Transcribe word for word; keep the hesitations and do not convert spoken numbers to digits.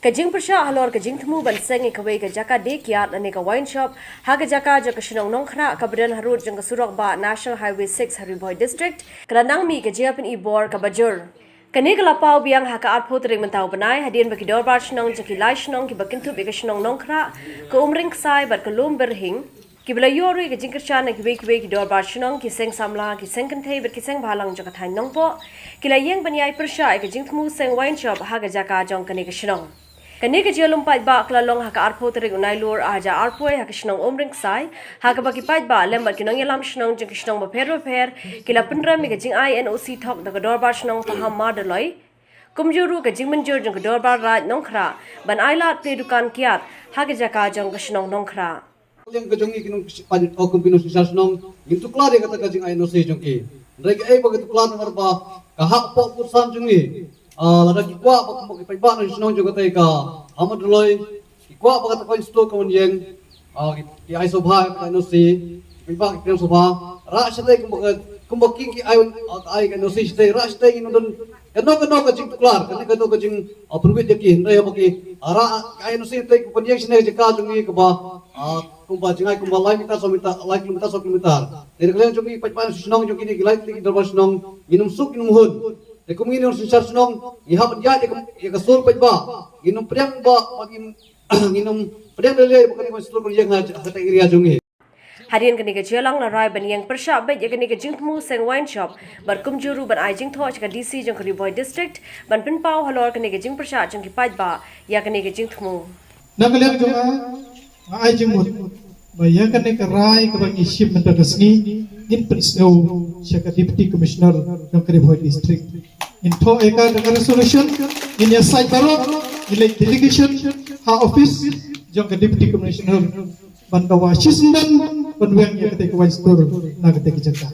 Ka jingpyrshah halor ka jingthmu ban seng ïa kawei ka jaka die kiad lane ka wine shop ha ka jaka jong ka shnong Nongkhrah kaba don harud jong ka surok bah National Highway six ha Ri Bhoi District, ka la nang mih ka jingpyni bor kaba jur. Kane ka la paw biang ha ka arphew tarik mynta u bnai, hadien ba ki dorbar shnong jong ki lai shnong kiba kynthup ïa ka shnong Nongkhrah, ka Umring Ksai bad ka Lum Birhing, kiba la ïoh ruh ïa ka jingkyrshan na kiwei kiwei ki dorbar shnong, ki seng samla, ki seng kynthei bad ki seng bhalang jong ka thaiñ Nongpoh, ki la ïeng ban ïai pyrshah ïa ka jingthmu seng wine shop ha ka jaka jong kane ka shnong. Kane ka jinglum paidbah ka la long ha ka arphew tarik u Nailur ar hajar arphew ha ka shnong Umring Ksai, ha kaba ki paidbah lem bad ki nongïalam shnong jong ki shnong bapher bapher ki la pynrem ïa ka jingai N O C thok da ka dorbar shnong Paham Mardoloi, kumjuh ruh ka jingmynjur jong ka dorbar raid Nongkhrah ban ai lad plie dukan kiad ha ka jaka jong ka shnong Nongkhrah. Liang ka jong ngi ki nongpynïaid, o, kum ki nongsynshar shnong, ngim tuklar ïa kata ka jingai N O C jong ki. Hynrei kaei ba ki tuklar namar ba ka hapdeng pud san jong ngi, ah, lada ki kwah ba kum ki paidbah nongshong shnong jong kata ka Mardoloi, ki kwah ba kata ka wine store kan wan ïeng, ah, ki, ki ai sngewbha ïa kata N O C, ki paidbah ki pdiang sngewbha, rah shatei kumba ka, kumba ki, ki ai, ah, ai ka N O C shatei, rah shatei ngin don kano kano ka jingtuklar, kano kano ka jing, ah, pynwit ïa ki, hynrei haba ki, ah, rah, ai N O C shatei kumba ïeng shane ka jaka jong ngi kaba, ah, kumba jingai kumba lai meter, saw meter, lai kilometer, saw kilometer. Te na ka liang jong ngi paidbah shnong jong kine ki lai tylli ki dorbar shnong, ngin ym suk, ngin ym hun. Te kum ngi nongsynshar shnong, ngi hap ban ïaid ïa ka, ïa ka sur paidbah. Ngin ym pdiang ba, ba ngin, ngin ym pdiang lei lei ba kane ka wine store kan ïeng ha, ha kata ka area jong ngi. Hadien kane ka jingïalang la rai ban ïeng pyrshah beit ïa kane ka jingthmu seng wine shop bad kumjuh ruh ban ai jingthoh sha ka D C jong ka Ri Bhoi District ban pynpaw halor kane ka jingpyrshah jong ki paidbah ïa kane ka jingthmu. Na ka liang jong nga, nga ai jingmut ba ïa kane ka rai kaba ngi shim mynta ka sngi, ngin pynsngew sha ka Deputy Commissioner jong ka Ri Bhoi District. Ngin thoh ïa ka da ka resolution, ngin ïasaid baroh, ngin leit delegation ha office jong ka Deputy Commissioner ban dawa shisyndon ban weng ïa kata ka wine store na kata ka jaka.